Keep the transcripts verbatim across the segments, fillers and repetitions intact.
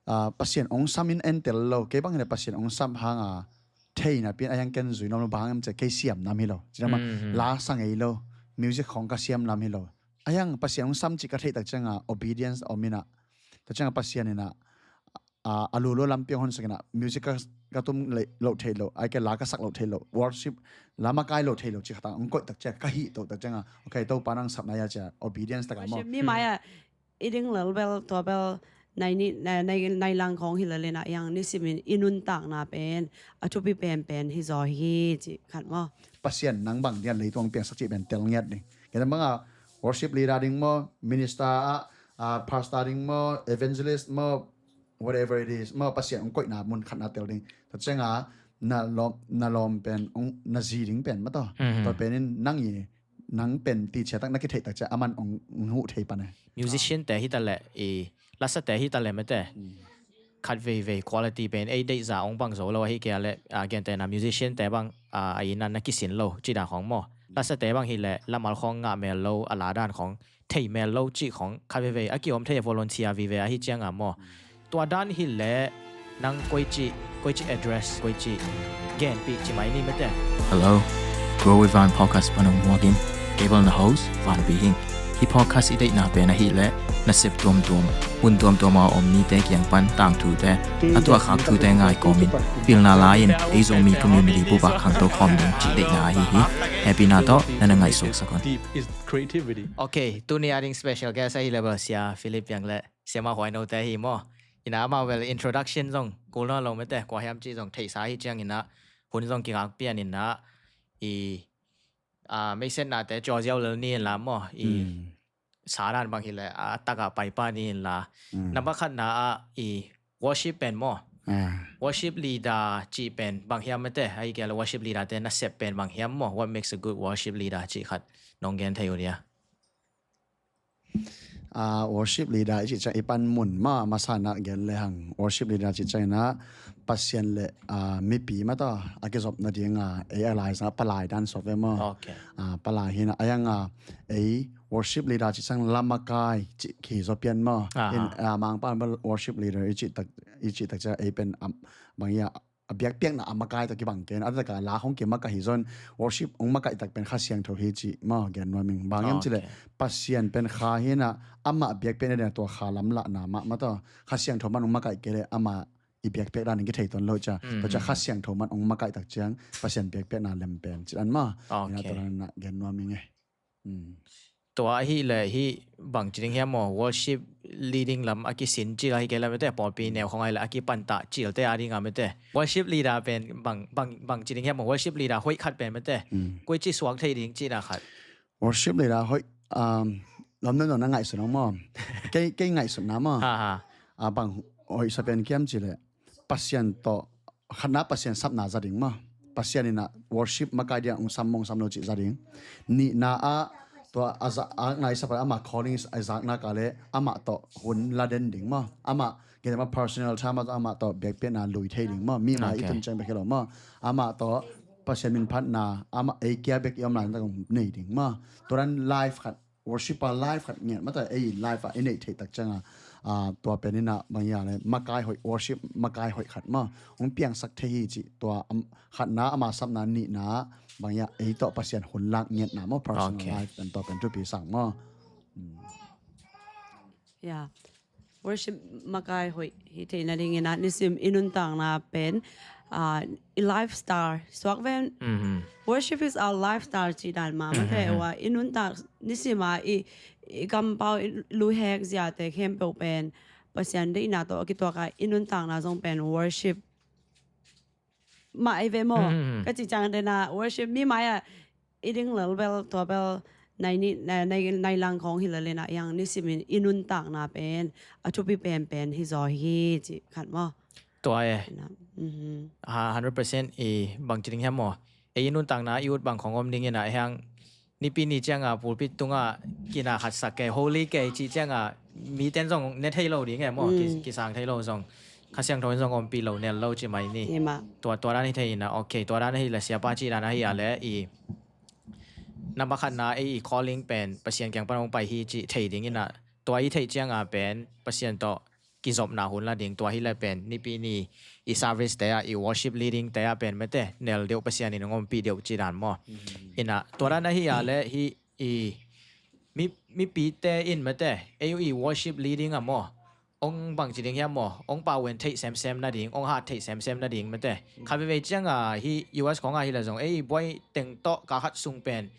ah, Pasian ong sam in en tel lo, kei bang hi le Pasian ong sam hang a, thei napi in a hiang ken zui nuam lo, bang hang em ci leh kei siam nam hi lo. Ci nam a, la sa ngei lo, music khawng ka siam nam hi lo. A hiang Pasian ong sam ci ka theih tak ciang a, obedience a om in a, tak ciang a Pasian in a, a, a lulua lampi ong honsak in a, music ka, ka tum le-, lo thei lo, ai ke la ka sak lo thei lo, worship, la makai lo thei lo, ci khat a ong koih tak ciang, ka hih to tak ciang a, okay, Topa nang sapna hi a ci a, obedience tak a maw. Worship mi mai a, i ding lel bel, tua bel, nai ni, nai, nai, nai lang khawng hi lel in a, hiang nisim in i nuntakna pen, a thupi penpen hi zaw hi, ci khat maw. Pasian nang bang dia leitung piangsak ci pen tel ngiat ding. Kei bang a, worship leader ding maw, minister a, a, pastor ding maw, evangelist maw, whatever it is, maw, Pasian ong koihna mun khat na tel ding. Tua ciang a, na lawm, na lawm pen, ong, na zi ding pen maw taw. Tua pen in nang i, nang pen ti ciang tak na kitheih tak ciang a man ong, ong huh thei pan e. Musician te hi ta leh, i, lasa te hi ta leh mate. Khat veivei quality pen ei deih zah ong bang zo lo ahi kei a leh, a, gentehna musician te bang, a, a inn ah na kisin lo, ci dan khawng maw. Lasa te bang hi leh, lamal khawng ngah mel lo, a la dan khawng, thei mel lo cih khawng, khat veivei, a ki-om thei a volunteer vive ahi ciang a maw. Tua dan hi leh, nang koici, koici address, koici, genpih ci mai ni mate. Hello, Grow with Van podcast pan ong muak in, kei bel na host, Van Pi Hing. Hih podcast i deihna pen ahih leh, nasep tuamtuam, hun tuamtuam a om mite kiang pan tangthute, a tuahkhak thute ngai kawmin, pilna la-in, ei Zomi community bup ah khangto khawm ding cih deihna ahi hi. Hehpihna tawh, na na ngaihsuk sak un. Okay, tuni a ding special guest ahi leh bel Sia Philip Piang leh Sia Mah Huai No te hi maw. Ina amau bel introduction zong, kul nawn lo mate, kua hiam cih zong theihsa hi ciang ina, hun zong kikak pian ina, i, a, meisetnate caw ziau lel ni inla maw, i, sa dan bang hi leh, a, tak ah paipa ni inla. Nambat khatna ah, i, worship pen maw. Worship leader cih pen bang hiam mate, ahi kei a leh worship leader te nasep pen bang hiam maw. What makes a good worship leader cih khat nong gen thei uh dia? A, worship leader i cih ciang i pan mun maw, masa na gen lehang. Worship leader cih ciang ina Pasian leh, a, mipi maw taw, a kizop nading a, ei a lai sang a palai dan sawt ve maw. Okay. A, palai hi ina, a hiang a, ei worship leader cih ciang la makai cih kihi zaw pian maw. Aha. In, a, Mangpau bel worship leader i cih tak, i cih tak ciang ei pen, a, bang ia, a biakpiakna a makai tawh kibang kei in, a tak a la khawng kimakaih hi zaw in, worship ong makaih tak pen Kha Siangtho hi cih maw, gen nuam ing. Bang hiam cih leh, okay, Pasian pen Kha hi ina, amah biakpiakna ding a tua Kha lamlahna mah maw taw. Kha Siangtho man ong makaih kei leh, amah i biakpiak dan in kithei tuan lo ciang. Tua ciang Kha Siangtho man ong makaih tak ciang, Pasian biakpiakna lem pen cih dan maw. Okay. Ina tua dan na gen nuam ing e. Tua ahih leh hih bang ci ding hiam maw, worship leading lam a kisin cih la hi kei la mate, pawlpi neu khawng ahih leh a kipantah cilte a ding a mate. Worship leader pen bang, bang, bang ci ding hiam maw, worship leader hoih khat pen mate. Koici suak thei ding cih dan khat. Worship leader hoih, um, lam na na ngaihsun ong maw. Kei, kei ngaihsutna maw. Ha, ha. A, bang hoih sa pen kiam cih leh Pasian tawh, khatna Pasian sapna za ding maw. Pasian ina worship makai dia ong sam maw ong sam lo cih za ding. Nihna ah tua a za, a ngaihsak pen amah calling a zakna ka leh amah tawh hun la den ding maw. Amah, kei maw personal time ah amah tawh biakpiakna lui thei ding maw. Mi mai i tun ciang bek hi lo maw. Amah tawh Pasian min phatna, amah ei kia bek i om lai tak ong nei ding maw. Tua dan life khat worship a life khat ngiat maw taw, ei life ah i neih theih tak ciang a, a, tua pen ina bang ia leh makai hoih, worship makai hoih khat maw. Ong piangsak thei hi cih tua, am, khatna ama sapna, nihna bang ia ei tawh Pasian hun lak ngiatna maw, personal life pen tua pen thupi sang maw. Yeah. Worship makai hoih hi theihna ding ina nisim i nuntakna pen, a, i lifestyle suak ven. Worship is our lifestyle cih dan mah mate, ua i nuntak nisim a i, i kampau i luhek ziate khempeuh pen Pasian deihna tawh a kituak a i nuntakna zong pen worship mah ei ve maw. Ka cih ciang dena worship mi mai a i ding lel bel, tua bel, nai ni, nai, nai, nai lang khawng hi lel ina, hiang nisimin i nuntakna pen a thupi penpen hi zaw hi cih khat maw. Tua e. Ina, mhm. Ha, hundred percent i bang ci ding hiam maw. Ei i nuntakna i ut bang khawng om ding ina, hiang nipi ni cianga pulpit tunga kina khat sak kei, holy kei cih cianga miten zong ne thei lo ding e maw, ki, kisang thei lo zong. Kha Siangtho in zong ompih lo nel lo ci mai ni. Tua, tua dan hi thei ina, ok, tua dan hi le siapa cih dan ahi a le i. Number khatna ei i calling pen Pasian kiang pan hong pai hi cih thei ding ina. Tua i theih cianga pen Pasian tawh kizopna hun la ding, tua hi le pen nipi ni i service te ah, i worship leading te ah pen mate nel deuh Pasian in hong ompih deuh ci dan maw. Ina tua dan ahi a le hi i mi, mipite in mate ei uh i worship leading ah maw, ong bang ci ding hiam maw, ong pau en theih semsem nading, ong hat theih semsem nading mate. Khat veivei cianga hi U S khong ah hi le zong ei i buai teng tawh kal khat sung pen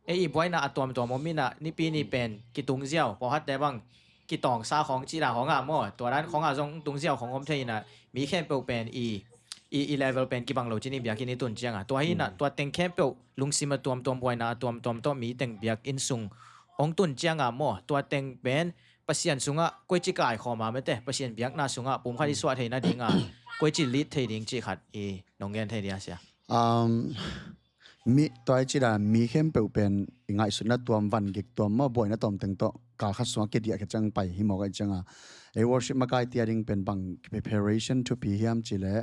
ei i buaina a tuamtuam om ina nipi ni pen kitung ziau, pawlkhatte bang kitawngsa khong cih dan khong ah maw, tua dan khong ah zong tung ziau khong om thei ina mi khempeuh pen i i, i level pen kibang lo ci ni biakinn i tun cianga. Tua hi ina tua teng khempeuh lungsim a tuamtuam, buaina a tuamtuam tawh mi teng biakinn sung ong tun cianga maw, tua teng pen Pasian sungah koici kaikhawm a mate, Pasian biakna sungah pum khat i suah theina dinga koici lead thei ding cih khat i nong gen thei dia sia? Um, mi tua i ci dan mi khempeuh pen i ngaihsutna tuam, van gik tuam maw, buaina tuam teng tawh kal khat sungah kidiah khit ciang pai hi mawk a i cianga ei worship makai tia ding pen bang preparation thupi hiam ci le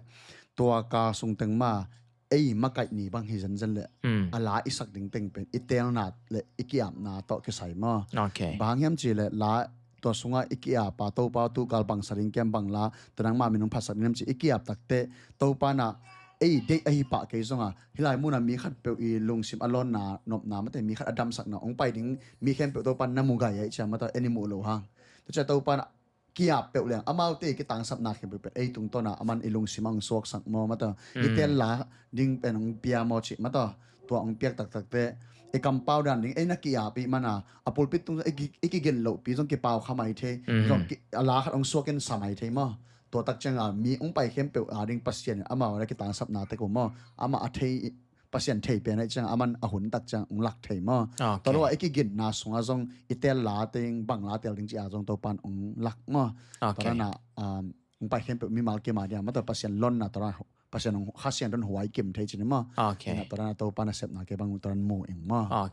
tua kal sung teng ma ei makaih ni bang hi zenzen le a la i sak ding teng pen i telna le i kiapna tawh kisai maw. Bang hiam ci le la tua sungah i kiap a Topa tu kal bang sa ding kiam bang la tua nang ma min hong phatsak ding hiam ci i kiap takte Topa na ei deih ahi pah kei zonga hi lai muna mi khat peuh i lungsim a lawnna nopna mate mi khat a damsakna hong pai ding mi khempeuh Topa na mu gai a i ciang mata en i muh lo hang. Tua cia Topa na kiap peuh leng amaute kitangsapna khempeuh pen ei tungtawna aman i lungsim a hong suaksak maw mata i tel la ding pen hong pia maw cih mata tua hong piak taktakte i kampau dan ding ei na kiap i mana a pulpit tung i ki- i kigin lohpi zong kipau kha mai thei zong ki- a la khat hong suak in sa mai thei maw. Tua tak cianga mi hong pai khempeuh a ding Pasian in amau la kitangsapna tek uh maw ama a thei Pasian thei pen ahi ciang aman a hun tak ciang hong lak thei maw. Tua lo a i kiginna sungah zong i tel la ding bang la tel ding ci a zong Topan hong lak maw. Tua dana um, hong pai khempeuh mimal kim a dia maw tua Pasian lonna tua dana Pasian hong Kha Siangtho in huai kim thei cin maw. Tua dana Topan a sepna kei bang tua dan mu ing maw.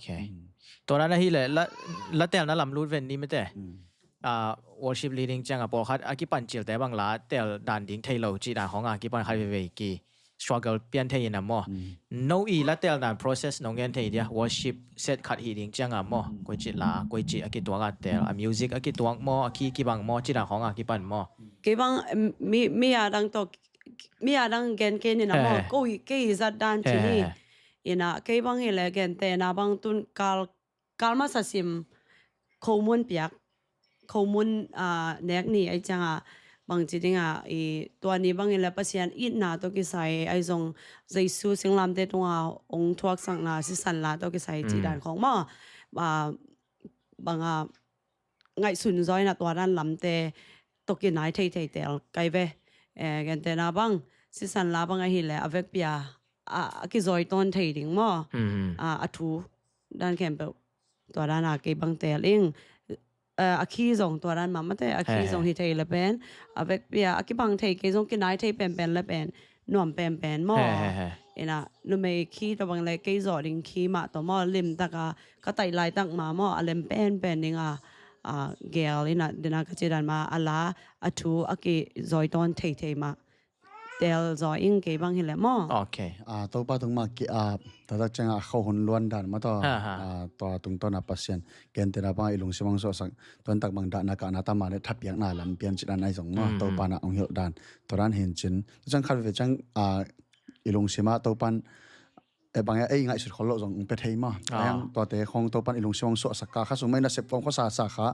Tua dana hi le la, la telna lam lut ven ni mete. Ah, worship leading cianga pawlkhat a kipan cilte bang la tel dan ding thei lo cih dan khawng a kipan khat veivei ki struggle pian thei ina maw. No i la tel dan process nong gen thei dia worship set khat hi ding cianga maw. Koi cih la, koi cih a kituak a tel, a music a kituak maw, a key kibang maw, cih dan khawng a kipan maw. Kei bang mi, mi a dang tawh, mi a dang gen kei nina maw, kei i zat dan cih ni. Ina kei bang hi le gen tena bang tun kal kal masa sim khomun piak, khomun nek ni ai cianga bangci dinga i tua ni bangin le Pasian itna tawh kisai ai zong Jesu singlamte tunga ong thuaksakna sisan la tawh kisai ci dan khawng maw. Banga ngaihsun zawina tua dan lamte tawh kinai thei thei tel kai ve. Gentena bang sisan la bang ahile a vekpia a kizawi tawn thei ding maw. A thu dan khempeuh tua dana kei bang tel ing. A khi zong tua dan mamate a khi zong hi thei le pen a vekpia a kibang thei kei zong kinai thei penpen le pen nuam penpen maw. Ina numei khi tua bang le kei zawh ding khi mah tua maw limtaka ka taih laitak ma maw a lem penpen dinga gel ina dena ka ci dan ma a la a thu a kizawi tawn thei thei mah. Tel zaw ing kei bang hileh maw. Ok. Topa tung mah ki-ap, tua tak ciangah a kho hun luan dan mah tawh, tua tungtawn a Pasian gentehna bangah i lungsim hong suahsak, tuan tak bang dahna kahna tama le thapiakna lam pian cih dan ahi zong maw, Topa na hong hilh dan, tua dan hin cin. Tua ciang khat veve ciang i lungsim ah Topan eh, bang ei ngaihsut khol loh zong ong pia thei maw. Ayang tuate khong Topan i lungsim ong suaksak ka kha sung mah i nasep kong khuasa sa kha.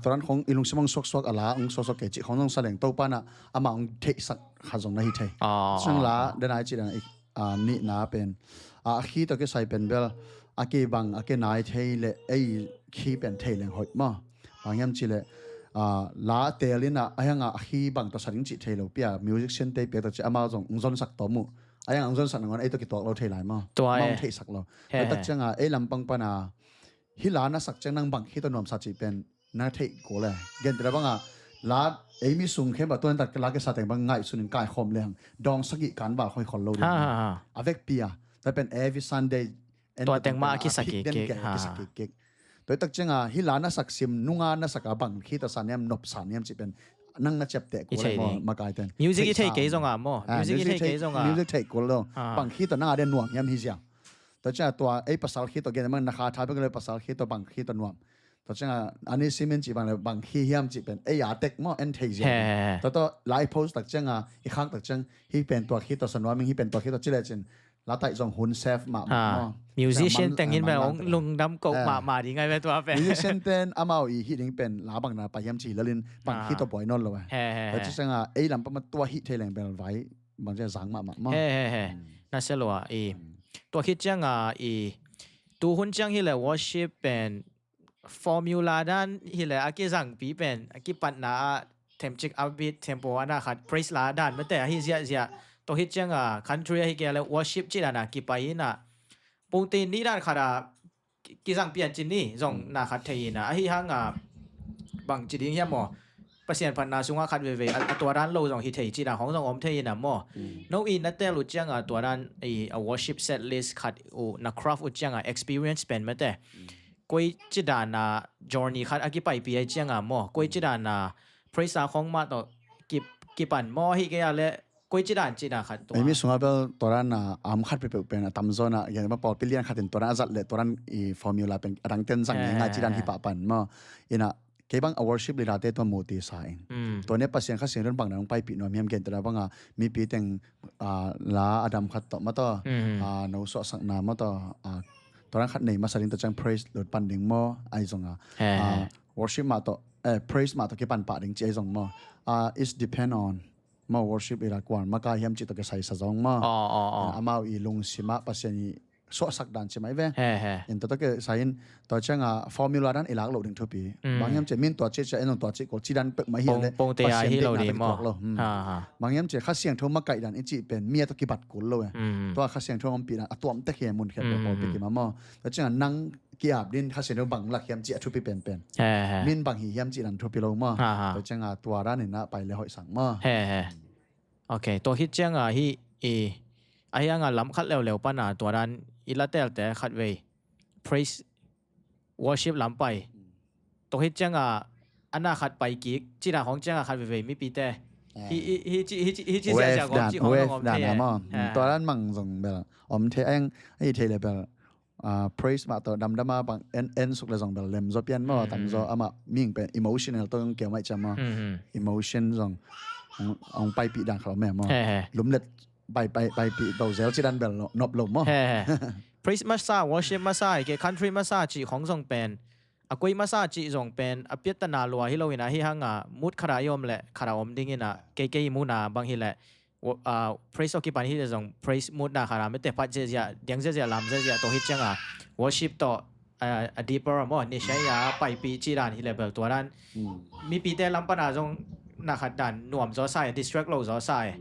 Tua dan khong i lungsim ong suaksuak a la ong suaksuak kei cih khong zong sa leng Topan ah amah ong theihsak kha zong na hi thei. Sang la dena i cih dena i nihna pen a khi tawh kisai pen bel a kibang a kinai thei le ei khi pen thei leng hoih maw. Bang hiam cih le la tel in ah a hiang ah a khi bang tawh sa ding cih thei lo pia musician te pia tawh cih amau zong ong zonsak tawm uh. A yang ang zon sak nangawn ei tawh kituak lo thei lai maw? Tua maw e. Thei sak lo. He, he. Tak cianga ei lampang pana hi la na sak ciang nang bang khi tawh nuamsa cih pen na thei ko le. Gentehna banga la ei mi sung khem ba tuan tak la kisa teng bang ngaihsun in kaikhawm leng dawng sagih kan val khoi khol lo ding. Ha, ha, ha. A vekpi a. Tua pen every Sunday tua teng mah a kisak kik kik. Tua tak cianga hi la na sak sim nunga na sak a bang khi tawh sa niam nop sa niam cih pen nang na ciapteh kul makai ten. Music i thei kei zonga maw? Music i thei kei zonga. Music thei kul lo. Bang khi tawh nanga dia nuam hiam hi ziang. Tua cianga tua ei pasal khi tawh gen mang na kha tha bek lo pasal khi tawh bang khi tawh nuam. Tua ciangah a ni simin cih bang le bang hi hiam cih pen ei a tek maw, en thei zia. He, he, he. Tua tawh lai post tak ciangah i khak tak ciang hih pen tua khit tawh sa nuam ing, hih pen tua khit tawh ci lecin la taih zong hun save mahmah maw. Musician teng in bel hong lungdam ko mahmah ding ai ve tua pen. Musician ten amau i hih ding pen la bang na pai hiam ci lalin bang khit tawh buai nawn lo. He, he, he. Tua ci ciangah ei lam pamah tua hih thei leng bel vai bang ciang zang mahmah maw. He, he, he. Na sia lua i. Tua khit ciangah i tu hun ciang hi le worship pen formula dan hi le a kizangpi pen a kipatna ah themcik a beat tempo a na khat praise la dan mate ahi ziahziah. Tua hi ciangah country ahi kei le worship ci dan a kipai in ah pungtin ni dan khat a ki- kizang pian cin ni zong na khat thei in ah ahi hangah bang ci ding hiam maw? Pasian phatna sungah khat veivei a, a tua dan lo zong hi thei ci dan hong zong om thei in ah maw? No i na tel uh ciangah tua dan i a worship set list khat uh na craft uh ciangah experience pen mate koi ci dan a journey khat a kipaipi ai ciangah maw? Koi ci dan a praise a khong mah tawh ki- kipan maw hi kei a le koi ci dan ci dan khat tua. Ei mi sungah bel tua dan a am khat peuhpeuh pen a tamzaw na gen ma pawlpi lian khat in tua dan a zat le tua dan i formula pen a dang ten zang ngai ci dan hi pah pan maw? Ina kei bang a worship leader te tua muti sa in. Tua ne Pasian Kha Siangtho bang dang paipih nuam hiam gen tua dan bang a mipi teng a la a dam khat tawh maw tawh a no suahsakna maw tawh a tua dan khat nei masa ding tua ciang praise lut pan ding maw ai zong a worship mah tawh eh, praise mah tawh kipan pah ding ci ai zong maw? It's depend on maw worship i la kuan maka hiam cih tawh kisai sa zong maw? Amau i lungsim ah Pasian i suahsak dan ci mai ve. In tua tawh kisai in tua ciangah formula dan i lak lo ding thupi. Bang hiam cih min tua cih cia en tua cih ko ci dan pek mai hi le Pasian te na pek tuak lo. Bang hiam cih Kha Siangtho makaih dan i cih pen mi a tawh kibat kul lo e. Tua Kha Siangtho ompih dan a tuam tek hi mun khiat pawlpi kim a maw? Tua ciangah nang ki-ap din Kha Siangtho bang lak hiam cih a thupi penpen. Min bang hi hiam cih dan thupi lo maw? Tua ciangah tua dan in ah pai le hoih sang maw? Ok, tua khit ciangah hi i a hiangah lam khat leuleu pana tua dan i la telte khat vei praise worship lam pai. Tua khit ciangah a na khat pai kik ci dan hong ciangah khat veivei mipite hi hi hi ci hi ci hi ci zia zia gawm ci hong zong om thei e. Tua dan mang zong bel om thei eng hi thei le bel praise mah tawh damdam a bang en en suk le zong bel lem zaw pian maw tamzaw amah ming pen emotional tawh zong keu mai cia maw emotion zong ong paipih dan khat om e maw lumlet pai pai paipih to zel ci dan bel nop lo maw. Praise masa worship masa ke country masa ci khong zong pen a koi masa cih zong pen a piattana lua hi lo in a hi hanga mood khat a i om le khat a om ding in a keikei i muna bang hi le praise awkipan hi le zong praise mood na khat a mete phat ziazia diang ziazia lam ziazia tawh hi cianga worship tawh a deeper maw ni sia a paipih cih dan hi le bel tua dan mipite lam pana zong na khat dan nuam zaw sa e distract lo zaw sa e.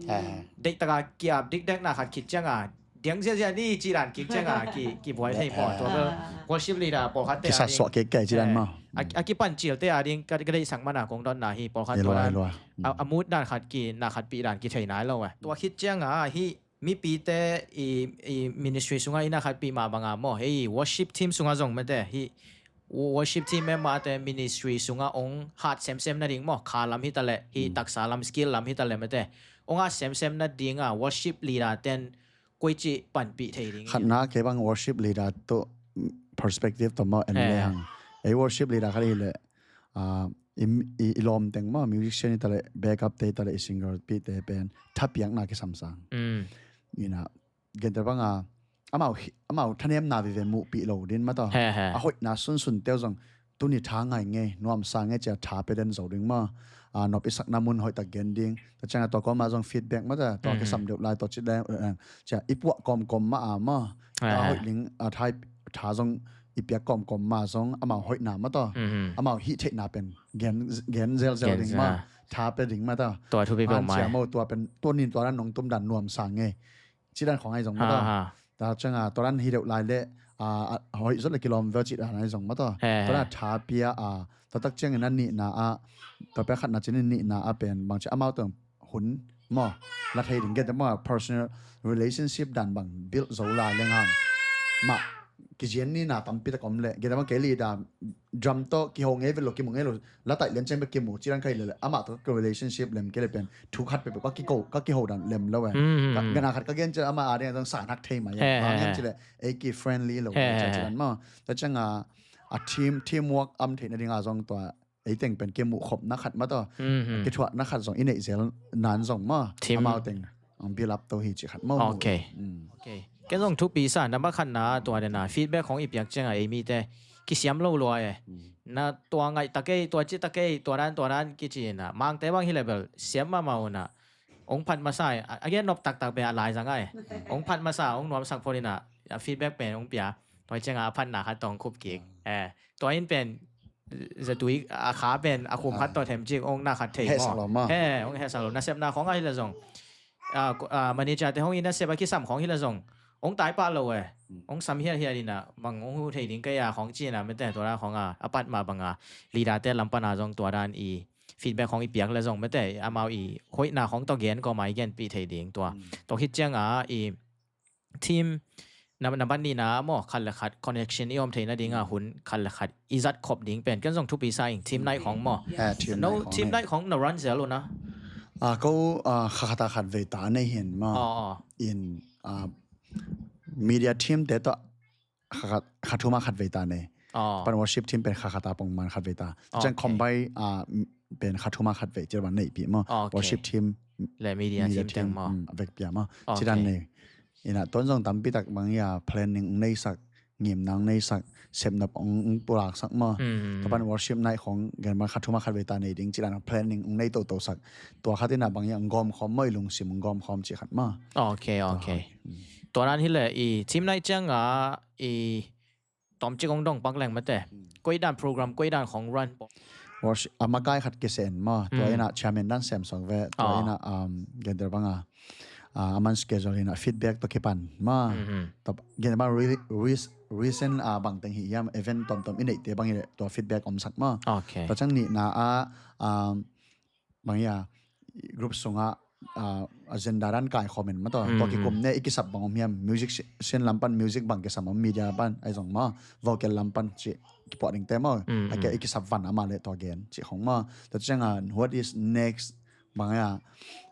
Deihtaka kiap dikdek na khat khit cianga diang ziazia ni ci dan kik cianga ki buai thei maw tua bel worship leader pawlkhat te kisasuah kek kei ci dan maw a kipan cilte a ding ka deihsak mana kong donna hi pawlkhat tua dan a mood dan khat ki na khat pi dan ki thei nai lo e. Tua khit cianga hi mipite i ministry sunga i na khat pi mah banga maw hei worship team sunga zong mete hi worship team member te ministry sunga ong hat semsem na ding maw kha lam hi ta le hi taksa lam skill lam hi ta le mete ong hat semsem na dinga worship leader ten koici panpih thei ding khatna kei bang worship leader to perspective to maw en le hang ei worship leader khat hi le i lawm teng maw musician hi ta le backup te hi ta le i singer pi te pen thapiakna kisamsang ina gente banga amau amau thanemna vive muhpih lo din mataw a hoihna sunsun teu zong tuni tha ngai ngei nuamsa ngei cia tha pe den zo ding maw a nop i sakna mun hoihtak gen ding ta cianga tua kawma zong feedback mata tua kisam deuh lai tua ci le cia i puah kawmkawm ma a maw a hoih ding a tha zong i piak kawmkawm ma zong amau hoihna mataw amau hih theihna pen gen zelzel ding maw tha pe ding mataw tua thupi peuh mai cia maw tua pen tua nin tua dan nong tum dan nuamsa ngei ci dan khong ai zong mataw ta cianga tua dan hi deuh lai le a hoih zot le kilawm veu ci dan ai zong mataw tua dan a tha pia a tua tak ciangin a nihna a tua pia khatna cin in nihna a pen bang ci amau tuang hun maw la thei ding gen te maw personal relationship dan bang build zo lai le ngang mah kizian ni na tampi tak om le gen te maw kei li dan drum tawh kiho ngei velo kimu ngei lo la taih lian ciang bek kimu ci dan kai le amah tawh ka relationship lem kei le pen thu khat pe ka kiho ka kiho dan lem lo e gana khat ka gen ciang amah a ding a dang sa nak thei mai a ngen ci le ei ki friendly lo ci dan maw ta cianga a team, teamwork om theih nading a zong tua ei teng pen kimuh khopna khat mah tawh, kithuahna khat zong i neih zel nan zong mah, amau teng ang build up to hi cih khat mah. Ok. Ken zong thupi sa, nambat khatna tua dena feedback khong i piak ciangah ei mite kisiam lo lua e. Na tua ngaih ta kei, tua ci ta kei, tua dan tua dan kici inah, Mangte bang hi le bel siam mahmah unah, hong phat masa e, a gen nop taktak pen a laizang ai. Hong phat masa, hong nuamsak phot inah, a feedback pen hong pia. Tua hi ciangah a phatna khat tawh hong khup kik. Tua in pen zatui a kha pen a khum khat tawh themcik hong na khat thei maw? He, hong hehsak lo. Nasepna khong ahi le zong, manager te hong in nasep a kisam khong hi le zong hong tai pah lo e. Hong sam hiathiat inah bang hong hu thei ding kei a khong ci inah mete, tua dan khong a, a pat mah banga leader te lam pana zong tua dan i feedback khong i piak le zong mete, amau i hoihna khong tawh gen kawma i genpih thei ding tua. Tua khit cianga i team nambat nihna maw, khat le khat connection i om theih nadinga hun khat le khat i zat khop ding pen ken zong thupi sa ing, team night khong maw? No, team night khong na run zel uh na? Ko kha khata khat vei ta nei hin maw? In media team te tawh kha thuma khat vei ta nei. Pan worship team pen kha khata pongman khat vei ta. Ciang combine pen kha thuma khat vei cil ban neihpih maw? Worship team le media team teng maw? Vekpia maw? Cidan nei. Inah tuan zong tampi tak bang ia planning ung neisak, ngimna ung neisak, sepnop ung pulaksak maw? Tua pan worship night khong gen ban kha thuma khat vei ta nei ding cidan planning ung nei totosak. Tua khat inah bang ia ung gawm khawm maw, i lungsim ung gawm khawm cih khat maw? Ok, ok. Tua dan hi le i team night cianga i tomcik hong dong pak leng mate. Koidan program, koidan khong run. A makai khat kisen maw? Tua inah chairman dan sem sok ve. Tua inah genter banga aman schedule inah feedback to kipan maw? Genter bang recent bang teng hi hiam event tomtom i neihte bang hi le tua feedback omsak maw? Tua ciang nihna a bang ia group sungah agenda dan kaikhawm in maw? Tua kikum ne i kisap bang om hiam? Music scene lam pan music bang kisam om, media pan ai zong maw, vocal lam pan cih kipuah dingte maw? A kia i kisap van ama le tua gen cih khong maw? Tua cianga what is next, bang ia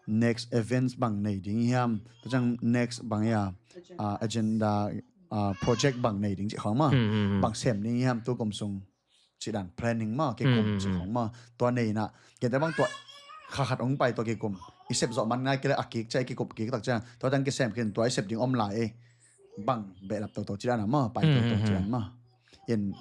next events bang nei ding hiam? Tua ciang next bang ia agenda, project bang nei ding cih khong maw? Bang sem ding hiam tu kum sung? Cidan planning maw, kikum cih khong maw? Tua nei inah genter bang tua kha khat hong pai tua kikum i sep zawh man ngai kile a kik cia i kikup kik tak ciang tua dang kisem khin tua i sep ding om lai e. Bang behlap toto cidan a maw, pai toto cidan maw? In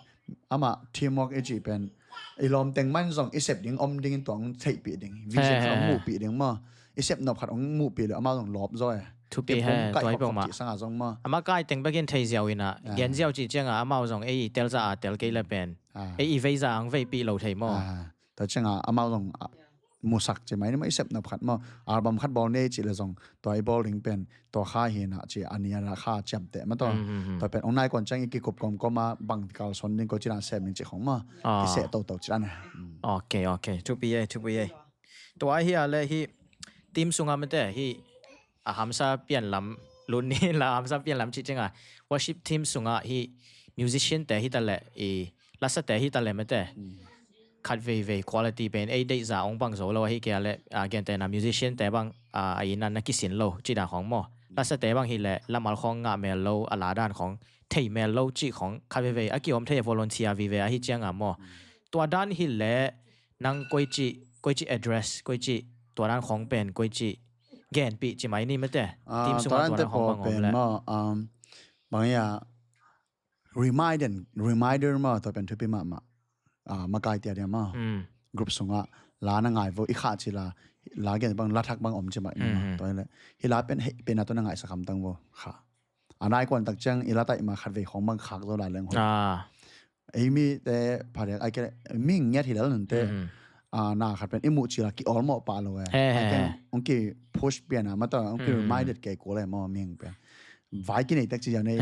amah teamwork i cih pen i lawm teng man zong i sep ding om dingin tua hong theihpih ding, vision khat hong muhpih ding maw? I sep nop khat hong muhpih le amah zong lawp zaw e. Thupi he, tua hi pong mah. Sanga zong maw? Amah kai teng bekin thei ziau inah gen ziau cih cianga amau zong ei telza a tel kei le pen ei i veiza ang veipih lo thei maw? Tua cianga amau zong musak ci mai ni maw, i sep nop khat maw, album khat bawl nei cih le zong tua i bawl ding pen tua kha hinah ci a nia kha ciamteh maw tua? Tua pen ong nai kuan ciang i kikup kawmkawm a bang kalson ding ko cidan sem ding cih khong maw? Kiseh toto cidan e. Ok, ok. Thupi e, thupi e. Tua ahi a le hi team sungah mete hi a hamsa pianlam lut ni la, hamsa pianlam cih cianga worship team sungah hi musician te hi ta le i lasate hi ta le mete khat veivei quality pen ei deihza ong bang zo lo ahi kei a le, a gentehna musician te bang a ina na kisin lo cih dan khong maw? Lasate bang hi le lamal khong ngah mel lo, a la dan khong thei mel lo cih khong khat veivei a kiom thei a volunteer vive ahi cianga maw? Tua dan hi le nang koici, koici address, koici tua dan khong pen koici genpih ci mai ni mete. Team sungah tua dan khong bang om le maw? Bang ia reminder, reminder maw, tua pen thupi mahmah. Makai tia dia maw? Group sungah la na ngai vo i khah ci la, la gen bang la thak bang om ci mah ni maw? Tua le hi la pen hei pen a tua na ngai sakam tang vo kha. A nai kuan tak ciang i la taih ma khat vei khong bang khak zo la leng ho. Ei mi te phadiak ai ke mi ngiat hi lel nun te. Na khat pen i muh ci la ki ol mawh pah lo e. Ai ke ong ki push pian a ma ta ong ki reminded ke ko le maw ming pen. Vai ki nei tek ci ya nei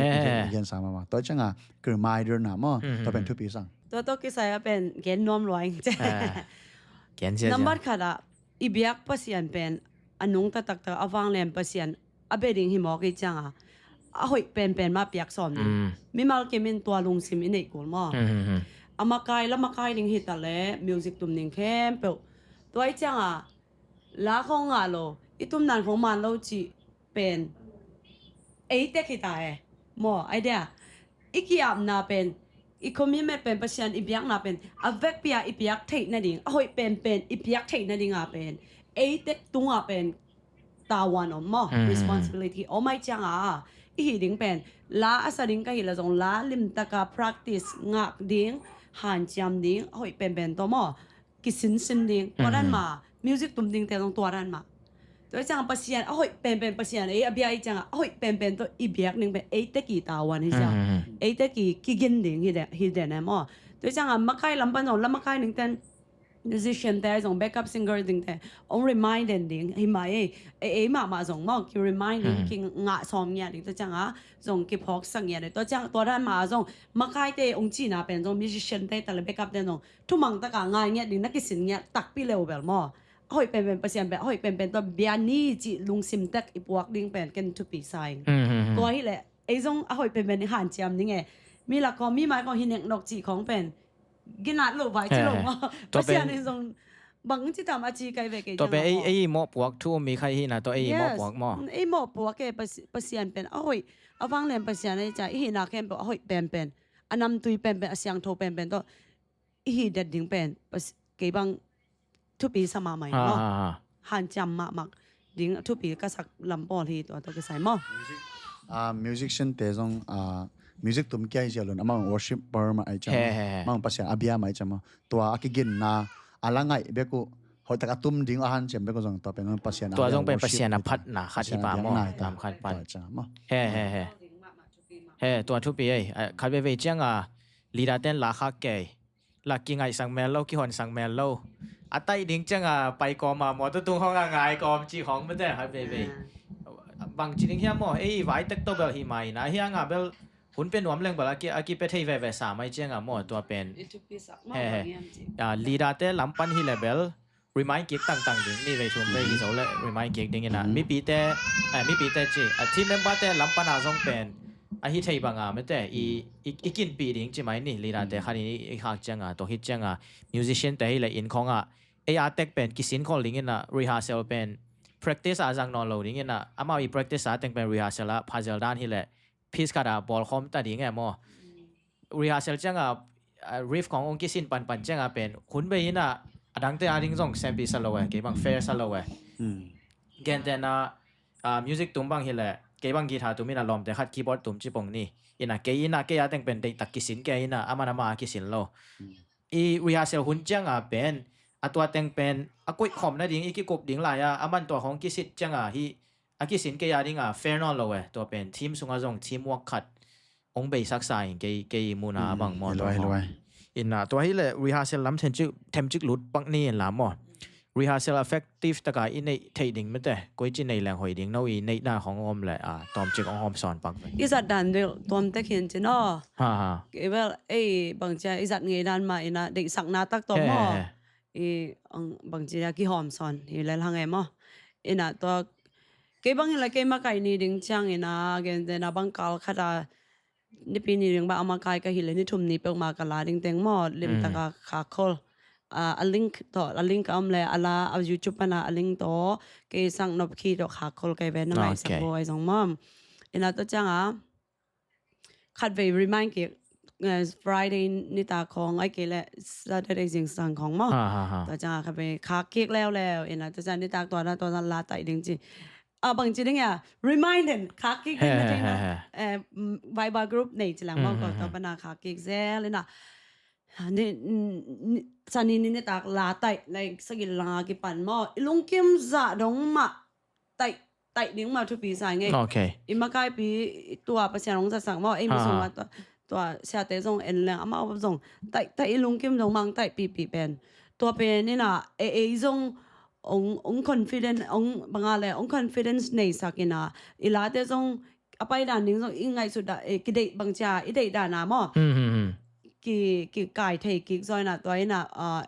gen sa ma ma. Tua cianga ki reminder na maw. Tua pen thupi sang. Tua tua kisai a pen gen nuam lua ing ce. Gen sia sia. Nambat khat ah i biak Pasian pen a nungta taktak a vanglian Pasian a bia ding hi mawk i cianga a hoih penpen mah piak sawm ding. Mimal kim in tua lungsim i neih kul maw? A makai la makai ding hi ta le music tum ding khempeuh tua i cianga la khong ngah lo i tum nan khong man lo cih pen ei tek hi ta e maw? Ai dia i ki-apna pen i commitment pen, Pasian i biakna pen a vekpi-a i piak theih nading, a hoih penpen i piak theih nadinga pen, ei tek tungah pen tavuan om maw, responsibility om ai cianga, i hi ding pen la a sa ding ka hi la zong la limtaka practice ngak ding, hanciam ding, a hoih penpen tawh maw, kisinsin ding. Tua dan mah, music tum dingte zong tua dan mah. Tua cianga Pasian a hoih penpen, Pasian ei a bia i cianga a hoih penpen tawh i biak ding pen ei tek i tavuan hi sia. Ei tek i kigin ding hi den, hi den e maw. Tua cianga makai lam pan zong la makai dingten, musician te zong, backup singer dingte, ong remind den ding hi mai ei, ei, ei mahmah zong maw, ki remind ding, ki ngah sawm ngiat ding, tua cianga zong ki phawk sak ngiat ding, tua ciang tua dan mah zong makaite ong cina pen zong musician te tale backup te zong thumang taka ngai ngiat ding, na kisin ngiat takpi leu bel maw. A hoih penpen Pasian pen, a hoih penpen tua bia ni cih lungsim tek i puak ding pen ken thupi sa ing. Tua hileh ei zong a hoih penpen i hanciam ding e. Mi lak kong, mi mai kong hi nek nok cih khong pen ginat lo vai ci lo maw. Tua Pasian pen in zong bang ci tam a ci kai ve kei. Tua pen ei, ei mawhpuak thu mi khai hi na, tua ei mawhpuak maw. Ei mawhpuak e, Pasi-, Pasian pen a hoih, a vanglian Pasian ei cia, i hina khempeuh a hoih penpen, a namtui penpen, a siangtho penpen tawh i hi det ding pen, Pas-, kei bang thupi sa mahmah in maw. Hanciam mahmah ding thupi ka sak lam pawl hi tua tawh kisai maw. Music, ah, musician te zong, ah, music tum kia hi sia lun, amang worshipper mah ai ciang, amang Pasian a bia mah ai ciang maw. Tua a kiginna a la ngaih bek uh, hoihtak a tum ding a hanciam bek uh zong tua pen Pasian a, tua zong pen Pasian a phatna khat hi pa maw. Lam khat pan. He, he, he. He, tua thupi ei, khat veve cianga leader ten la khak kei. La kingaihsak mel lo, kihonsak mel lo. A taih ding cianga pai kawma mawtaw tung hong a ngai kawm cih hong mete hai veve. Bang ci ding hiam maw, ei vai tek tawh bel hi mai na, hianga bel hun pia nuam leng bel a ki, a kipia thei veve sa mai cianga maw, tua pen. He, he. Leader te lam pan hi le bel remind kik tangtang ding, ni vei thum vei hi zo le remind kik ding ina. Mipite, eh, mipite ci, a team member te lam pana zong pen a hi thei banga mete i, i, i kinpih ding ci mai ni, leader te khan i, i khak cianga, tua hi cianga, musician te hi le inn khonga, ei a tek pen kisin khol ding ina, rehearsal pen practice a zang nawn lo ding ina, amau i practice a teng pen rehearsal a phazel dan hi le, piece khat a bawlkhawm ta ding e maw. Rehearsal cianga, ah, riff khong ong kisin panpan cianga pen hun bei ina, a dangte a ding zong sempih sa lo e, kei bang fair sa lo e. Gentena, ah, music tum bang hi le, kei bang guitar tum ina, lawmte khat keyboard tum ci pong ni. Ina kei ina, kei a teng pen deihtak kisin kei ina, aman ama a kisin lo. I rehearsal hun cianga pen a tua teng pen a koih khawm nading i kikup ding lai a, aman tua khong kisit cianga hi a kisin kei a dinga fair nawn lo e. Tua pen team sunga zong teamwork khat ong beisak sa in kei, kei muna bang maw. Ina tua hi le rehearsal lam themcik, themcik lut pak ni in la maw. Rehearsal effective taka i neih theih ding mete, koi ci nei leng hoih ding, no i neihna khong om le, ah, tawmcik ong hawm sawn pak ve. I zat dan deuh tuam tek hin ci no. Kei bel ei bangcia i zat ngei dan mah ina deihsakna tak tawh maw. I bangcia kihawm sawn hi le hang e maw. Ina tua kei bang hi le kei makai ni ding ciang ina, gentena bang kal khat a nipi ni ding bang a makai ka hi le ni thum ni peuhmah ka la ding teng maw, limtaka khak khol. A link tawh, a link a om le a la a YouTube pana a link tawh kei sang nop khi tawh khak khol kei ve, na ngaihsak bo ai zong maw. Ina tua cianga khat vei remind kik, eh, Friday nitak khong ai kei le Saturday zingsang khong maw. Tua cianga khat vei khak kik leuleu ina, tua cianga nitak tua na tua na la taih ding ci. A bang ci ding a remind den khak kik ding na ding na. Eh, Viber group nei ci lang maw, ko tua pana khak kik zel ina. Ni, ni, sani ni nitak la taih, like, sagih langa kipan maw. I lungkim zah dong mah taih, taih ding mah thupi sa ngei. I makaipi tua Pasian hong zatsak maw. Ei mi sung a tua, tua siate zong en leng amau zong taih, taih i lungkim dong mang taih pipi pen. Tua pen ina, e, ei zong ong, ong confident, ong banga le, ong confidence neisak ina. I late zong a pai dan ding zong i ngaihsut da, eh, kideih bangcia, i deih dana maw. Ki, ki kai thei kik zaw ina tua ina, ah,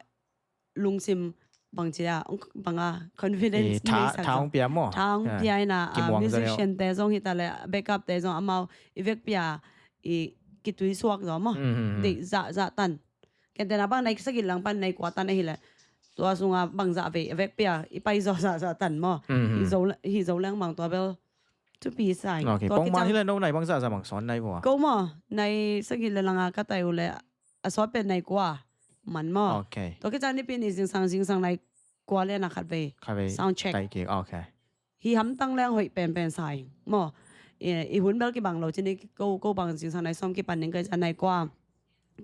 lungsim bangcia, ong, banga confidence i tha, neisak tha ong pia maw. Tha ong pia ina, ah, musician te zong hita le, backup te zong amau i vekpia, i kitui suak zaw maw. Deih zah, zah tan. Kentena bang nai sagih lang pan nai kua tan ahi le. Tua sunga bang zah vei a vekpia, i pai zaw zah, zah tan maw. Hi zo, hi zo leng bang tua bel. Thupi sa ing. Pongman hi le no nai bang zah zah bang sawn nai vua. Ko maw, nai sagih le langa ka tai u le a sawt pen nai kua man maw. Okay. Tua kicang Nipi ni zingsang, zingsang nai kua le na khat vei. Khat vei. Sound check. Taiki, okay. Hi hamtang leng hoih penpen sa ing maw. I, i hun bel kibang lo, cini ko, ko bang zingsang nai sawm kipan ning ka i ca nai kua.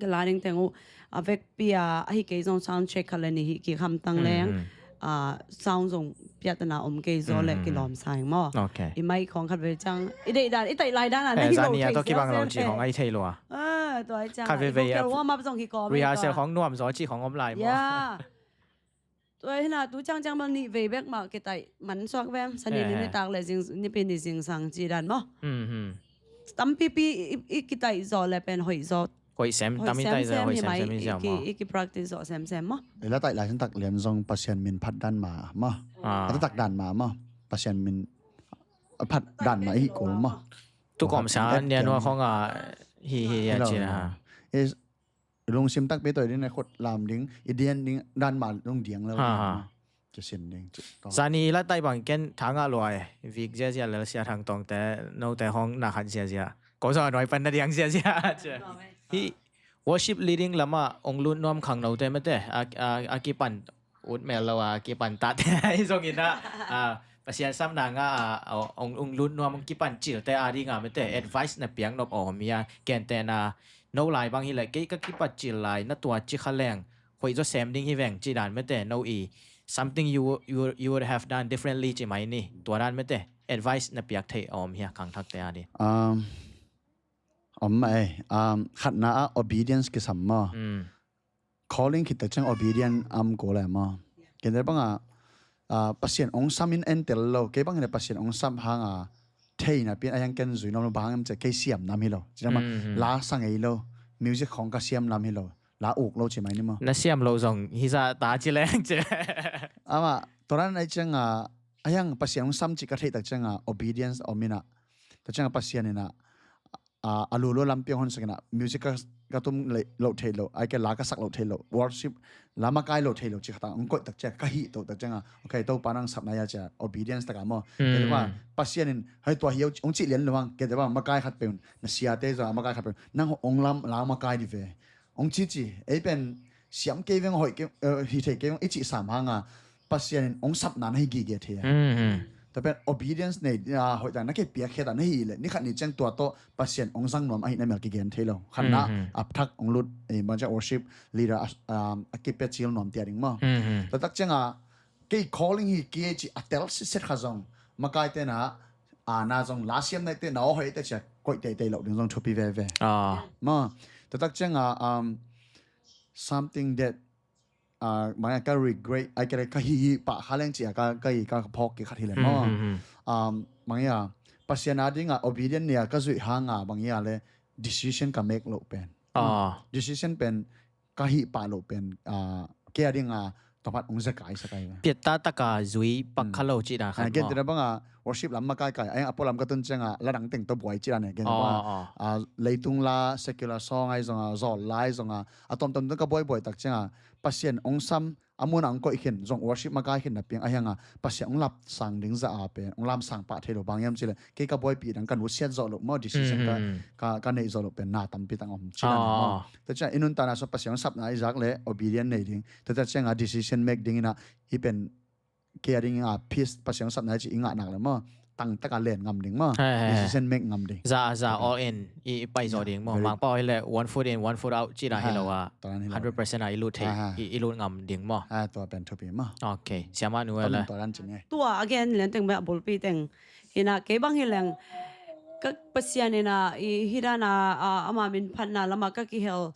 Ka la ding teng uh, a vekpi a, ahi kei zong sound check khat le nih hi kik hamtang leng. Ah, sound zong piatana om kei zaw le kilawm sa ing maw. Okay. I mai khong khat vei ciang. I deih dan, i taih lai dan a na hi lo thei siau siau. Zani a tawh kibang lo ci khong ai thei lua. Ah, tua ai ciang. Khat vei vei a. Vocal warm up zong hi kawm. Rehearsal khong nuam zaw ci khong om lai maw. Yeah. Tua hi na tu ciangciang bang nih vei bek mah kitaih man suak veng. Sani ni nitak le zing, Nipi ni zingsang ci dan maw. Tampipi i, i kitaih zawh le pen hoih zawh. Hoih sem, tam i taih zawh, hoih sem sem hi ziau maw. I ki practice zawh sem sem maw. I la taih lai santak lian zong Pasian min phat dan mah maw. A taktak dan mah maw. Pasian min phat dan mah i hi kul maw. Tu kawmsa nian hua khong a hi hi a cina. Lungsim takpi tawh i ding na khut lam ding, i dian ding dan mah lung diang lo. Ci sin ding. Zani la tai bang ken thanga luai vik ziazia lel sia thang tongte note hong na khat ziazia. Ko zong a nuai pan na diang ziazia. Hi worship leading lama ong lut nuam khang note mate a kipan ut mel lo a kipan tate i zong ina. Pasian sam na nga a ong lut nuam ong kipan cilte a dinga mate advice na piang nop om ia kente na no lai bang hi le kei ka kipat cil lai na tua ci kha leng hoih zaw sem ding hi veng ci dan mete no i something you, you, you would have done differently ci mai ni tua dan mete advice na piak thei om hia khang thak te a di. Om mah ei, khatna a obedience kisam maw. Calling khit tak ciang obedient am ko lai maw. Kente banga Pasian ong sam in entel lo kei bang hi le Pasian ong sam hanga theina pian a hiang ken zui nuam lo bang hang em cia kei siam nam hi lo. Ci nam a la sang ei lo music khong ka siam nam hi lo. La uk lo ci mai ni maw. Na siam lo zong hi za ta ci leng ci. Ama toran ai cianga a hiang Pasian ong sam ci ka theih tak cianga obedience om ina. Tak cianga Pasian ina a lulua lampiang hon sakina music ka tum loh thei lo ai ke la ka sak loh thei lo worship la makai loh thei lo ci khata ong koih tak cia ka hih toh tak cianga okay Topa nang sapna ia cia obedience taka maw. Kete bang Pasian in hai tua hi ong cih lian lo hang kete bang makai khat peun na siate zaw makai khat peun nang ong lam la makai di ve ong ci ci ei pen siam kei veng hoih kei hi thei kei veng i cih sam hanga Pasian in ong sapna na hi gige thei a. Tua pen obedience nei hoih tak na kei piakkhia ta na hi le ni khat ni ciang tua tawh Pasian ong zang nuam ahi na mel kigen thei lo. Khatna apthak ong lut bang ciang worship leader a kipia cil nuam tia ding maw. Tua tak cianga kei calling hi kei ci a tel sitset kha zong makai tena ana zong la siam naite na aw hoih te cia koih teitei lo ding zong thupi veve. Maw tua tak cianga something that bang ia ka regret ai ka ka hi hi pah kha leng cia ka ka hi ka phawk ki khat hi le maw. Bang ia Pasian a dinga obedient nia ka zuih hanga bang ia le decision ka make lo pen. Decision pen ka hih pah lo pen kei a dinga topat ong zekai sakai. Piatta taka zui pak kha lo cih dan khat. Gen tina banga worship lam makai kai ai a pualam ka tun cianga la dang teng to buai cih dan gen banga leitung la secular song ai zonga zawl lai zonga a tomtom tun ka buaibuai tak cianga Pasian ong sam a muna ong koih khin zong worship makai khin na piang a hianga Pasian ong lap sang ding za a pen ong lam sang pah thei lo bang hiam cile kei ka buaipi dang ka nusiat zawh lo maw decision ka ka neih zawh lo pen na tampi tang om cina maw. Tua ciang i nuntakna sung Pasian ong sapna i zak le obedient nei ding tua cianga decision make ding ina hi pen kei a ding a peace Pasian ong sapna i ci i ngah nak le maw tang taka len ngam ding maw. Decision make ngam ding za za all in i pai zaw ding maw. Mangpau hi le one foot in one foot out ci dan hi lo a hundred percent a i lut thei i lut ngam ding maw. Tua pen thupi maw. Okay siama nu le tua dan ci ni. Tua again len teng beh a bulpi teng hina kei bang hi leng ka Pasian ina i hi dan a ama min phatna lama ka kihel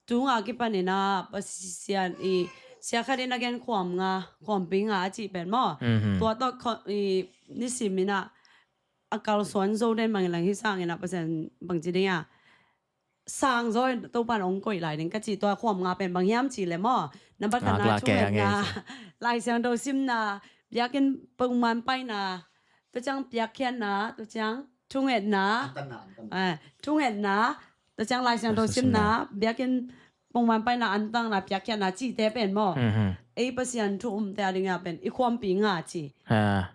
tunga kipan ina Pasian i sia khat ina gen khuam nga khuampi nga a cih pen maw. Tua tawh i nisim ina a kalsuan zo den bang ina hi sang ina Pasian bang ci ding a sang zo Topan ong koih lai ding ka cih tua khuam nga pen bang hiam cih le maw. Nambat khatna thungetna Lai Siangtho simna biakinn peuhman paina tua ciang piakkhiatna tua ciang thungetna thungetna tua ciang Lai Siangtho simna biakinn pongman paina antanna piakkhiatna cihte pen maw. Ei Pasian thu umte a dinga pen i khuampi nga ci.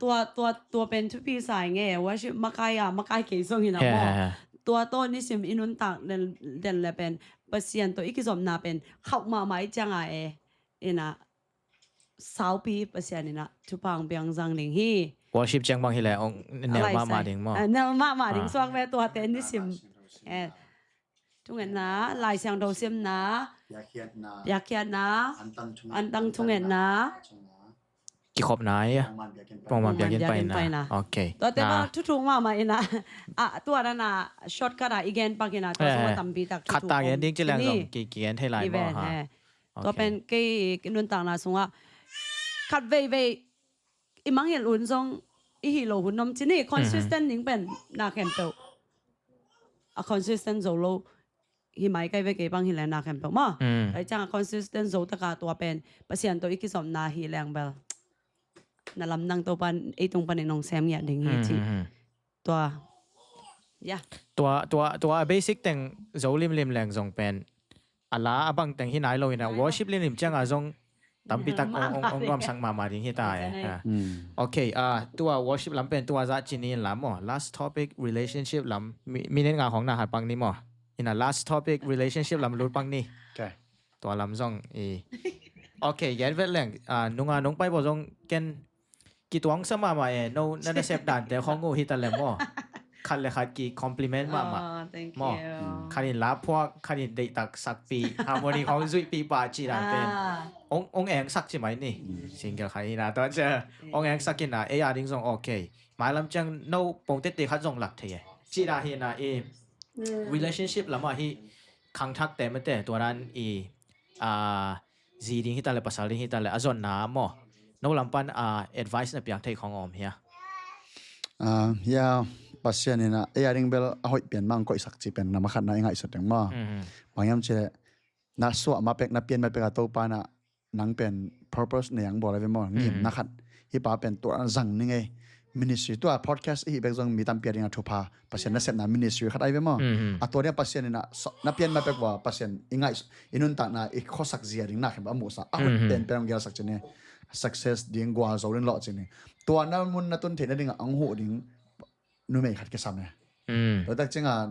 Tua tua tua pen thupi sa i nge worship makai a makai kei zong hina maw. Tua tawh nisim i nuntak den le pen Pasian tawh i kizopna pen khauh mahmah i cianga e, ina saupi Pasian ina thupha hong piang zang ding hi. Worship ciang bang hi le ong nel mahmah ding maw? Nel mahmah ding suak ve tuate nisim. Thungetna, Lai Siangtho simna, piakkhiatna, antang thungetna, kikhopna, pongman piakin paina. Ok. Tuate bang thuthuk mahmah ina, tua dana shortcut a i gen pak ina, tua sungah tampi tak thuthuk. Khat ta gen ding ci leng zong ki gen thei lai maw? Tua pen kei i nuntakna sungah khat veivei i mangngilh un zong i hih loh hun om ci ni, consistent ding pen na khempeuh a consistent zo lo hi mai kai ve kei bang hi leng na khempeuh maw? Tua ciang a consistent zo taka tua pen Pasian tawh i kizopna hi leng bel na lamdang Topan ei tung panin hong sem ngiat ding hi ci. Tua, ya. Tua, tua, tua basic teng zo limlim leng zong pen a la a bang teng hi nai lo ina, worship limlim cianga zong tampi tak ong nuamsak mahmah ding hi ta e. Ok, tua worship lam pen tua zah ci ni in la maw? Last topic, relationship lam, minute nga khong na hat pak ni maw? Ina last topic, relationship lam lut pak ni. Tua lam zong i. Ok, gen vet leng, nunga nong pai bo zong ken kituang sa mahmah e, no na nasep dante khong uh hi ta le maw? Khat le khat ki compliment mahmah maw? Khat in laphuak, khat in deihtak sakpih, harmony khong zuihpih pah cih dante ong engsak ci mai ni. Single khat ina tua cia ong engsak ina ei a ding zong ok. Mailam ciang no pongtette khat zong lak thei e. Cih dah hi ina i relationship lamah hi khangthakte mate tua dan i zi ding hi ta le, pasal ding hi ta le, a zonna maw? No lam pan advice na piak thei khong om hia? Ya, Pasian ina ei a ding bel a hoih pian mang koihsak ci pen nama khatna i ngaihsut ding maw? Bang hiam ci le na suah ma pek, na pian ma pek a Topa na nang pen purpose nei ang bawl a ve maw? Ngimna khat hi pa pen tua zang ning ei. Ministry tua podcast i hi bek zong mi tampi a ding a thupha Pasian nasepna ministry khat ai ve maw? A tua ding a Pasian ina na pian ma pek ua Pasian i ngaih i nuntakna i khuasak zia ding na khempeuh a muhsa a hoih pen pen hong gelsak ci ni. Success ding, gualzo ding lawh ci ni. Tua na mun na tun theihna ding a hong huh ding numei khat kisam e. Tua tak cianga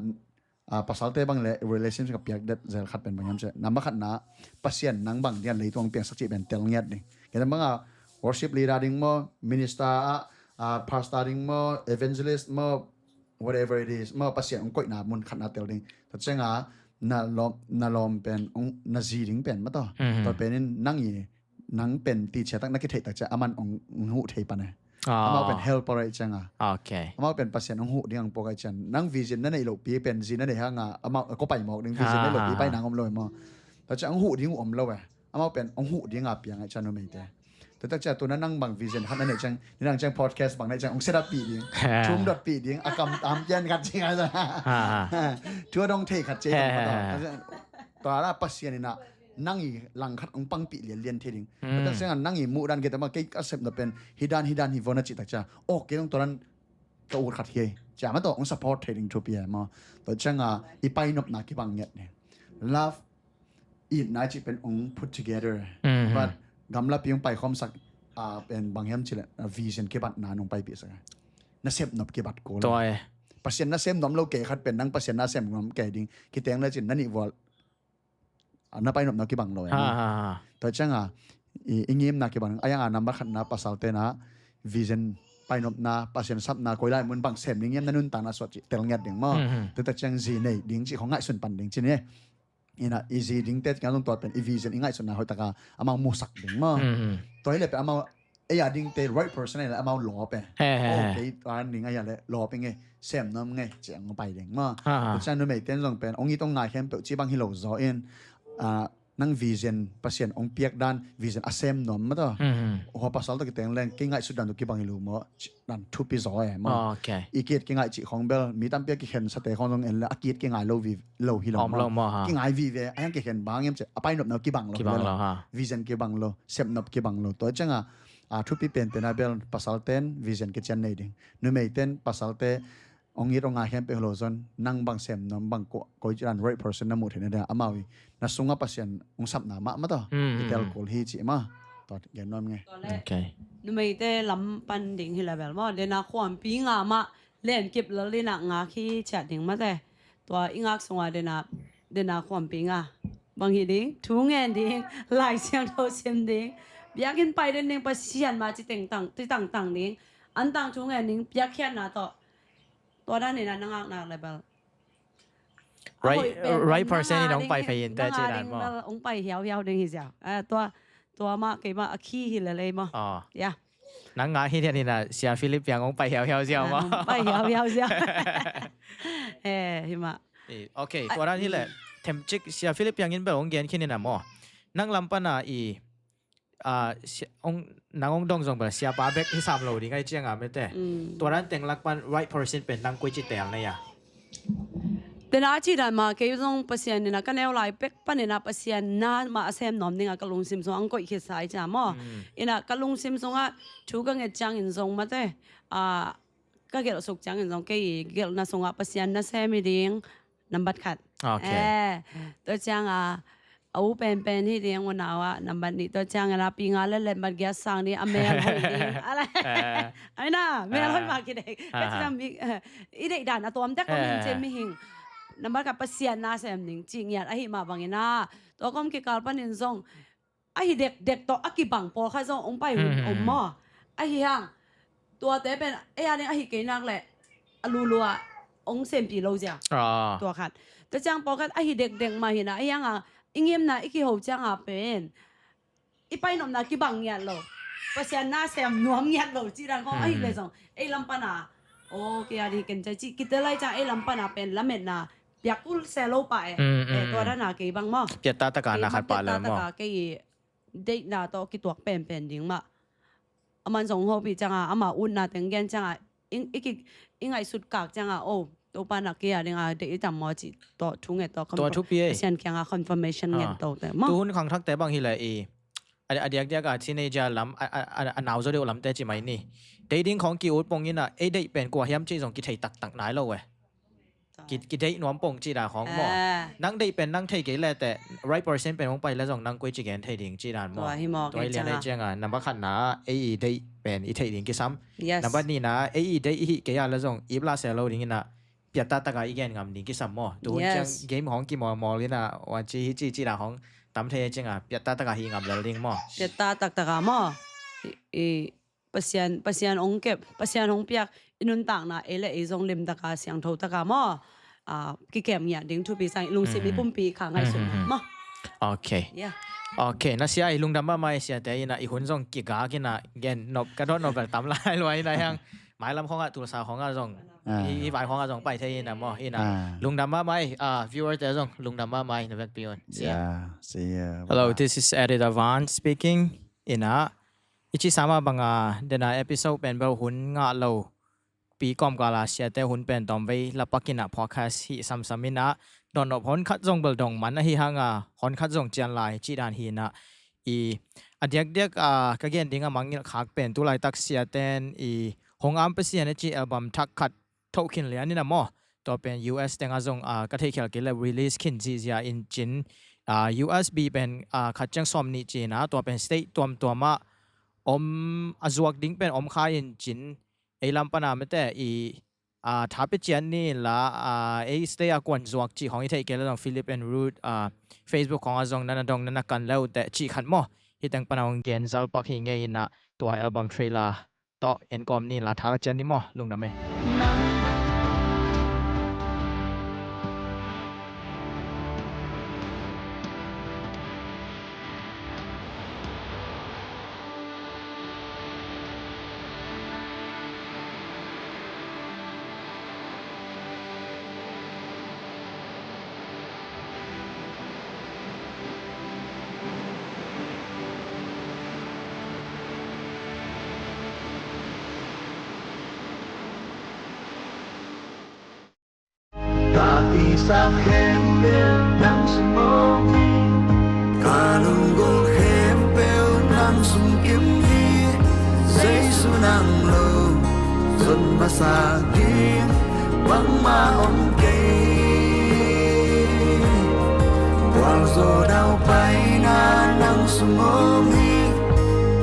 pasalte bang le relationship a piak det zel khat pen bang hiam ci le, namba khatna Pasian nang bang ding a leitung piangsak cih pen tel ngiat ding. Kei banga worship leader ding maw, minister a, pastor ding maw, evangelist maw, whatever it is maw, Pasian hong koihna mun khatna tel ding. Tua cianga na lawm, na lawm pen na zi ding pen maw taw? Tua pen in nang i nang pen ticia tak na kitheih tak ciang aman hong huh thei pan e. Amau pen helper aih cianga, amau pen Pasian hong huh ding ang puak aih ciang, nang vision na neih lohpi pen zi na neih hanga amau ko pai mawk ding, vision na neih lohpi pai nang om lo e maw? Tua ciang hong huh ding uh om lo e. Amau pen hong huh ding a piang aih ciang numeite. Tua tak ciang tuna nang bang vision khat na neih ciang, ni nang ciang podcast bang neih ciang hong set up pih ding, thum dot pih ding, a kam tam pian khat ciang a, thu a dong thei khat ciang. Tua la Pasian ina nang i langkhat hong pangpih lianlian thei ding. Tua cianga nang i muhdan kei tama kei ka sepna pen hidan hidan hi vona cih tak ciang, oh kei dong tua dan ka ut khat hi ei cia ma tawh hong support thei ding thupi e maw? Tua cianga i painopna kibang ngiat ni. Love, itna i cih pen hong put together. But gamlapi hong paikhawmsak a pen bang hiam ci le vision kibatna nong paipihsak e. Na sepnop kibat ko le Pasian na sem nuam lo kei khat pen nang Pasian na sem nuam kei ding kiteng le cin na nih vual na painopna kibang lo e. Tua cianga i ngimna kibang a, ianga nambat khatna pasalte na vision, painopna, Pasian sapna, koi lai mun bang sem ding hiam na nuntakna suah cih tel ngiat ding maw? Tua tak ciang zi nei ding cih khong ngaihsun pan ding cin e. Ina i zi dingte ciang zong tua pen i vision i ngaihsutna hoih taka amau musak ding maw? Tua hi le pen amau ei a dingte right person ahi le amau lawp e. Kei tua ding ahi le lawp i ngei, sem nuam ngei ciang pai ding maw? Tua ciang numeite in zong pen hong it hong ngai khempeuh ci bang hi lo zaw in, nang vision, Pasian hong piak dan vision a sem nuam maw taw? Hua pasal tawh kiteng leng kei ngaihsut dan tawh kibang hi lo maw? Dan thupi zaw e maw? I kit kingaih cih khong bel mi tampi a kikhensate khong zong en le a kit kingai lo vi lo hi lo maw? Kingai vive a hiang kikhen bang hiam cih a painopna kibang lo hi lo. Vision kibang lo, sepnop kibang lo. Tua cianga a thupi penpen a bel pasalten vision kician nei ding, numeiten pasalte hong it hong ngai khempeuh lo zon nang bang sem nuam bang koi cidan right person na muh theihna dia amau i na sunga Pasian hong sapna mah maw taw? I tel kul hi cih maw? Tua gen nuam ngei. Numeite lam pan ding hi level maw, dena khuampi nga mah lenkip lal ina ngak hi ciat ding mate. Tua i ngak sunga dena dena khuampi nga bang hi ding, thu ngen ding, Lai Siangtho sim ding, biakinn pai den ding, Pasian ma ci tengtang, ci tangtang ding, antang thu ngen ding, piakkhiatna tawh, tua dan ina na ngaknak le bel. Right, a hoih pen right person in hong pai phei in te ci dan maw? Hong pai hiauhiau ding hi sia. Ah, tua, tua mah keimah a khi hi lel ei maw? Ah. Ya. Nang ngak hi lian ina Sia Philip piang hong pai hiauhiau sia maw? Hong pai hiauhiau sia. Eh, hi mah. Eh, okay, tua dan hi leh. Themcik Sia Philip piang in bel hong gen khin ina maw? Nang lam pana i, ah, sia, hong, nang hong dong zong bel siapa bek hi sam lo ding ai cianga mete. Mm. Tua dan teng lak pan right person pen nang koi ci tel na ya. Tena a ci dan ma kei zong Pasian ina ka neu lai pek pan ina Pasian na ma a sem nuam dinga ka lungsim sung ang koih khit sai cia maw. Mm. Ina ka lungsim sunga thu ka nget ciangin zong mate, ah, ka gelh suk ciangin zong kei gelhna sungah Pasian na sem hi ding, nambat khat. Okay. Eh, tua cianga a u penpen hi ding unau ah, nambat nih tua cianga na pi nga le letmat giat sang ding, a mel hoih ding. Ala. Eh. Ai na, mel hoih ma kidei. Ka ci dan mi, eh, i deih dan a tuam tek kong hin cin mihing. Nambat khat Pasian na sem ding, ci ngiat ahi mah bangina. Tua kom kikal panin zong ahi dekdek tawh a kibang pawlkhat zong hong pai hun om maw? Ahi hang tuate pen ei a ding ahi kei nak leh a lulua hong sempi lo zia. Ah. Tua khat. Tua ciang pawlkhat ahi dekdek mah hina, ahi hanga i ngimna i kiho cianga pen i painopna kibang ngiat lo, Pasian na sem nuam ngiat lo ci dan khong ahi le zong ei lam pana, o kei a ding ken cai ci kite lai ciang ei lam pana pen lametna piak kul se lo pah e. Mm, mm, eh, tua dana kei bang maw? Piatta taka na khat pah lel maw? Piatta taka kei deihna tawh kituak penpen ding mah. Aman zong hopih cianga ama utna teng gen cianga i, i, ki, i ngaihsut kak cianga, o, Topa na kei a dinga deih i tam maw ci tawh thu nget tawh. Tua thupi ei. Pasian kianga confirmation ngen tawh te maw? Tu hun khangthakte bang hi le i a, a diakdiak a teenager lam, a, a, a, a nau zaw deuh lamte ci mai ni. Deih ding khong ki-ut pong ina ei deih pen kua hiam ci zong kithei taktak nai lo e. Ki, kideih nuam pong ci dan khong maw? Ah. Nang deih pen nang thei kei le te, right person pen hong pai le zong nang koi ci gen thei ding ci dan maw? Tua hi maw, tua hi lian ei cianga, nambat khatna ei i deih pen i thei ding kisam. Yes. Nambat nihna ei i deih i hih kei a le zong ip lah se lo ding ina piatta taka i gen ngam ding kisam maw? Tu hun ciang game hong kimawlmawl ina wan ci hi ci ci dan hong tam thei ei cianga piatta taka hi ngam lel ding maw? Piatta taktaka maw? I, i Pasian, Pasian hong kep, Pasian hong piak i nuntakna ei le ei zong limtaka siangtho taka maw? Ah, kikem ngiat ding thupi sang i lungsim i pumpi kha ngaihsutna maw? Okay. Yeah. Okay, na sia i lungdam mahmah ei siate ina i hun zong kigak ina gen nop ka dot nop bel tam lai lua ina hiang mailam khonga Tulsa khonga zong i, i vai khonga zong pai thei ina maw ina lungdam mahmah ei, ah, viewer te zong lungdam mahmah ei na vekpi un. See ya. Yeah, see ya. Hello, this is Editor Van speaking. Ina i ci sama banga dena episode pen bel hun ngah lo pi kawmkala siate hun pen tawmvei lapak ina podcast hi samsam ina dotnop hon khat zong bel dong man ahi hanga hon khat zong cian lai ci dan hi ina i a diakdiak a ka gen dinga mangngilh khak pen tulaitak siaten i Hong Am Pasian a ci album thak khat thoh khin lian ina maw? Tua pen U S tenga zong, ah, ka theih khial kei le release khin zihzia in cin, ah, U S B pen, ah, khat ciang sawm nih cina tua pen state tuamtuamah om a zuak ding pen om kha in cin ei lam pana mete i, ah, tha pia cian ni la, ah, ei state a kuan zuak cih hong i theih kei le zong Philip and Ruth, ah, Facebook hong a zong nana dong nana kan le uh teh cih khat maw? Hi teng pana hong gen zalpak hi ngei ina tua album trailer tawh en kawm ni la, tha ka cian ni maw? Lungdam e. Ka kisap khempeuh nang sung om hi. Ka lunggulh khempeuh nang sung kim hi. Jesu nang lo zon masa ding bangmah om kei. Gualzo daupaina nang sung om hi.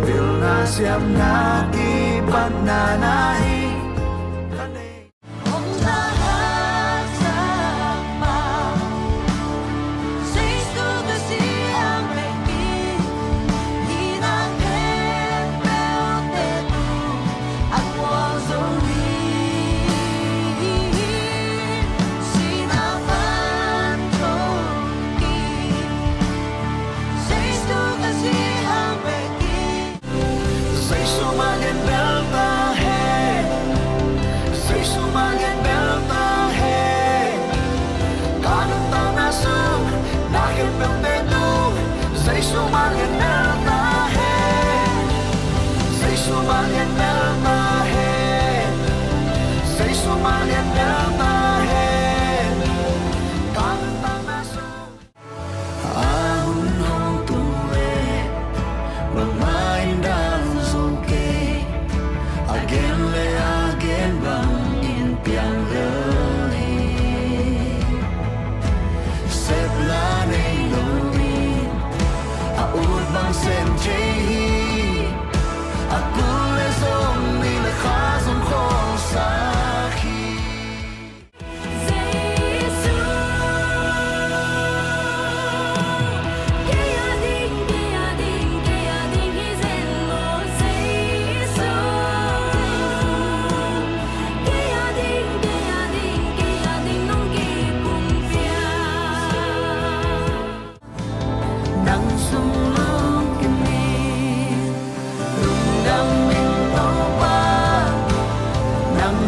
Pilna siamna kipatna na hi. Hong na haksa pah. Lian mel ta hen, Jesu mah lian mel ta hen. Tangtang na sung a hun hong tung leh bangmah in dang zo kei. A gen leh a gen bangin piang lel hi. Sepna nei loin a ut bang sem thei hi. A kul leh zong ni leh kha zong khawlsak hi. Jesu, kei a ding, kei a ding, kei a ding hi zen maw Jesu. Kei a ding, kei a ding, kei a ding nong kipumpiak. Nang sung lungkim in, lungdam in Topa, nang